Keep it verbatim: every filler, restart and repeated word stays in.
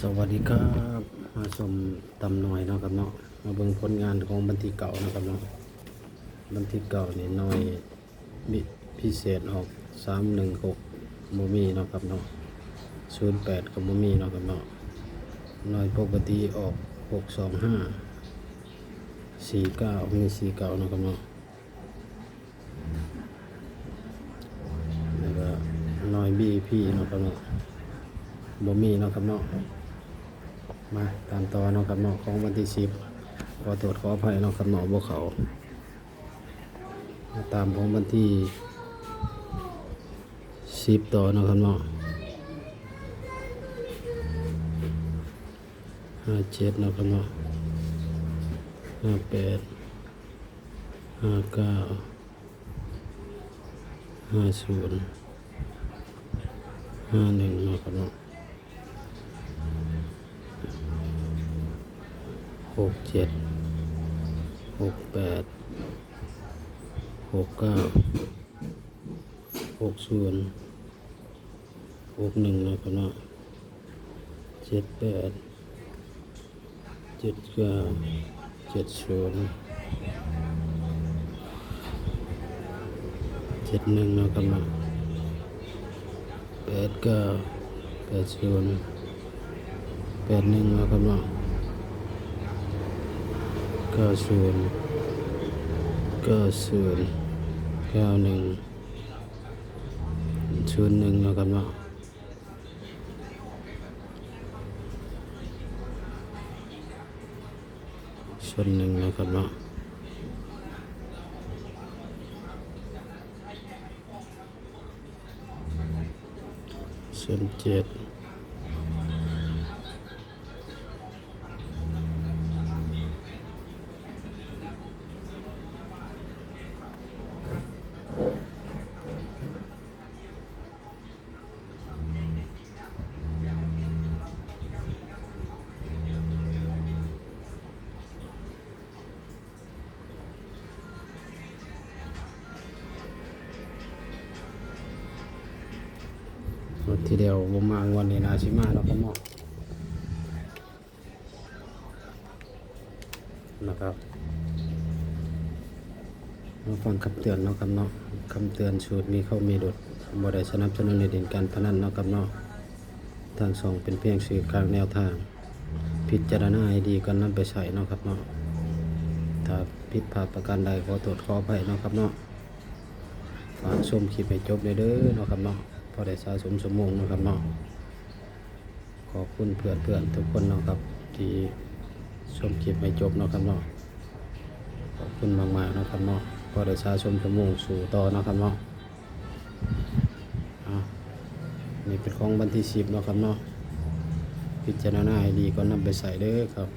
สวัสดีครับ มาชมตำหน่อยเนาะครับเนาะ มาเบิ่งผลงานของวันที่เก้าเนาะครับเนาะ วันที่เก้านี่หน่วยมีพิเศษออก สามหนึ่งหก บ่มีเนาะครับเนาะ ศูนย์แปด ก็บ่มีเนาะครับเนาะ หน่วยปกติออก หกสองห้า สี่เก้า มี สี่เก้า เนาะครับเนาะ แล้วก็หน่วย บี พี เนาะครับเนาะ บ่มีเนาะครับเนาะ มาตามต่อเนาะครับเนาะ ของวันที่สิบ ขอโทษขออภัยเนาะครับเนาะ บ่เข้า มาตามของวันที่สิบต่อเนาะครับเนาะ ห้าเจ็ด เนาะครับเนาะ ห้าแปด ห้าเก้า ห้าศูนย์ ห้าหนึ่ง เนาะครับเนาะ หกเจ็ด หกแปด หกเก้า หกศูนย์ หกหนึ่ง เนาะครับเนาะ เจ็ดแปด เจ็ดเก้า เจ็ดศูนย์ เจ็ดหนึ่ง เนาะครับเนาะ แปดเก้า แปดศูนย์ แปดหนึ่ง เนาะครับเนาะ เก้าศูนย์ เก้าศูนย์ เก้าหนึ่ง ศูนย์หนึ่ง เนาะครับเนาะ ศูนย์หนึ่ง เนาะครับเนาะ ศูนย์เจ็ด งวดที่แล้วบ่มา งวดนี้น่าสิมาเนาะครับเนาะ นะครับ มาฟังคำเตือนเนาะครับเนาะ คำเตือน สูตรมีเข้ามีหลุด บ่ได้สนับสนุนให้เล่นการพนันเนาะครับเนาะ ทางช่องเป็นเพียงสื่อกลางแนวทาง พิจารณาให้ดีก่อนนำไปใช้เนาะครับเนาะ ถ้าผิดพลาดประการใดขอโทษขออภัยเนาะครับเนาะ ฝากชมคลิปให้จบเลยเด้อเนาะครับเนาะ พอได้สะสมชั่วโมงเนาะครับเนาะ ขอบคุณเพื่อนๆทุกคนเนาะครับ ที่ชมคลิปให้จบเนาะครับเนาะ ขอบคุณมากๆเนาะครับเนาะ พอได้สะสมชั่วโมงสู่ต่อเนาะครับเนาะ อ่ะ นี่เป็นของวันที่สิบเนาะครับเนาะ พิจารณาให้ดีก่อนนำไปใช้เด้อครับ